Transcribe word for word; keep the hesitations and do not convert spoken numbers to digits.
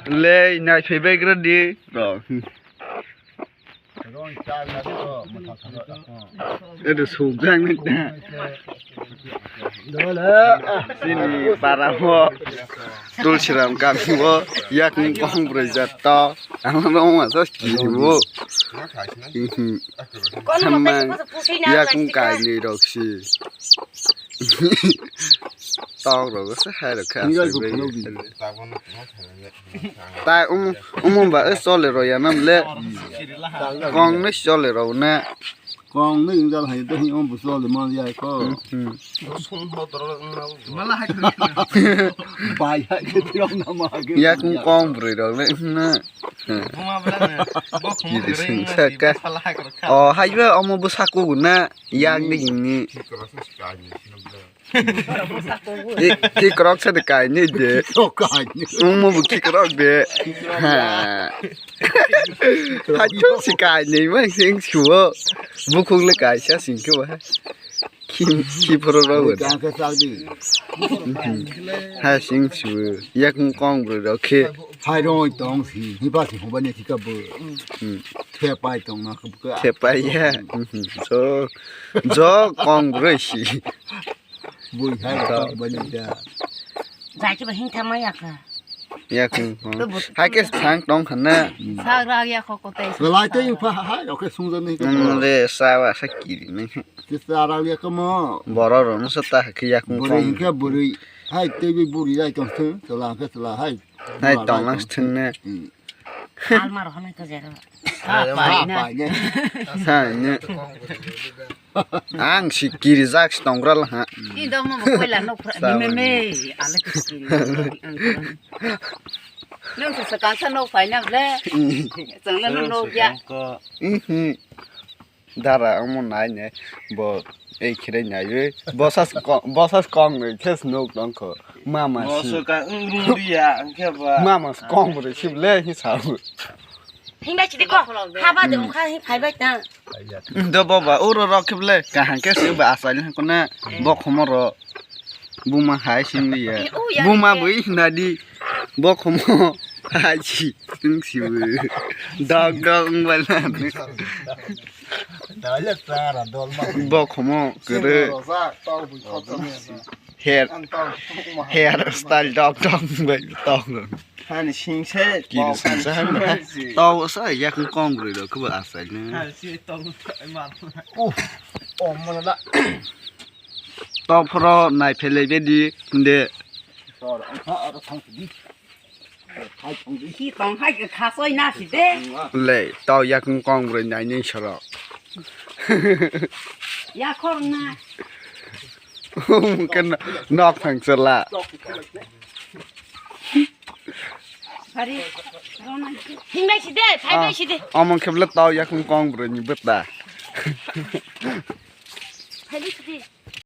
Le, nai phai bai gra di. Ro. Edo sujang ni ta. Sini para mo. Tulsiram kami mo. Yak ni kong broi jat to. Ang no ma sa ki mo. Samang. Yak ni kai ni rok si. Tok rok se hai rok kha. Tai um, um ba e chole ro ya nam le. Kong ne chole ro ne. Kong ne ingal hai to hi um bu chole man ya ko. Bai hai ke tirok na ma ke. Ya kung kong broi ro le na. Buma bla ne. Bo khum. Kiri sing sa ka. O hai ba omo bu saku na. Yak de ni. Ti, ti krok sa de kai ni de. Krok kai ni. Ung mo bu ki krok de. Ha. Ha chu si kai ni ma sing chu. Bu khung le kai sa sing chu ha. Ki, ki pro ro. Ka ka sa di. Ha sing chu. Yak kong bro ro ke. Hai roi tong si. Ni ba si ho ba ne ti ka bu. Hmm. Te pai tong na ka bu ka. Te pai ya. So. Jo kong bro si. Bui hai ka bani da. Jai ki ba hing tha ma ya ka. Ya kung kung. Hai ke sang tong khan na. Sa ra ya ko ko tai. Lai te yu pha hai ro ke sung ja ni ka. Nang le sa wa sa ki ni. Ke sa ra ya ka mo. Boro ro no sa ta ke ya kung kung. Buri hing ka buri. Hai te bi buri jai tong thung. Sa la ke sa la hai. Hai tong lang thung ne. Almar hwnwi to jero. Ha, pai na. Pai na. Sa ne. Ang si kiri jak si tong ral ha. I dong mo koila nok phra ni me me. Ale kiri. Nung sa sa kansa nok pai na ble. Chang la nok ya. Mhm. Dara omo nai ne bo ei khirai naiwi bosas ko-, bosas kong nwi khe nuk tong kho mama si. Boso ka wng rung ri ya, ang khe ba. Mama si kong ri si le hi sa. Himba chidi ko haba de ongkha hi phai bai ta. Do baba uro rok khe le kahang khe si ba asai le ko na bo khomo ro. Buma hai sing liya. Eh, oh, ya, Buma ya. Bui nadi. Bo khomo hai si. Tung si bu. Dog dog ung bal na. Dale tara dol ma. Bo khomo kere. Rosa tau bu khot ne. Hair. Ang tau tuk ma. Hair style dog dog bai tau. Hani sing se. Kiri sing se. Tau sa yak kong ri do kho asai ne. Hani si tau ma. Oh. Oh mana da. Tok phoro nai phelai bedi hinde. Sor, ang kha aro thang sidi. Thai thang di. Hi tong hai kha soi na si de. Le, to yak kong broi nai ning soro. Ya khor na. Ken nok thang sala. Hari, rona. Hingai si de, phai bai si de. Among kebla to yak kong broi ni beta. Phai bai si de.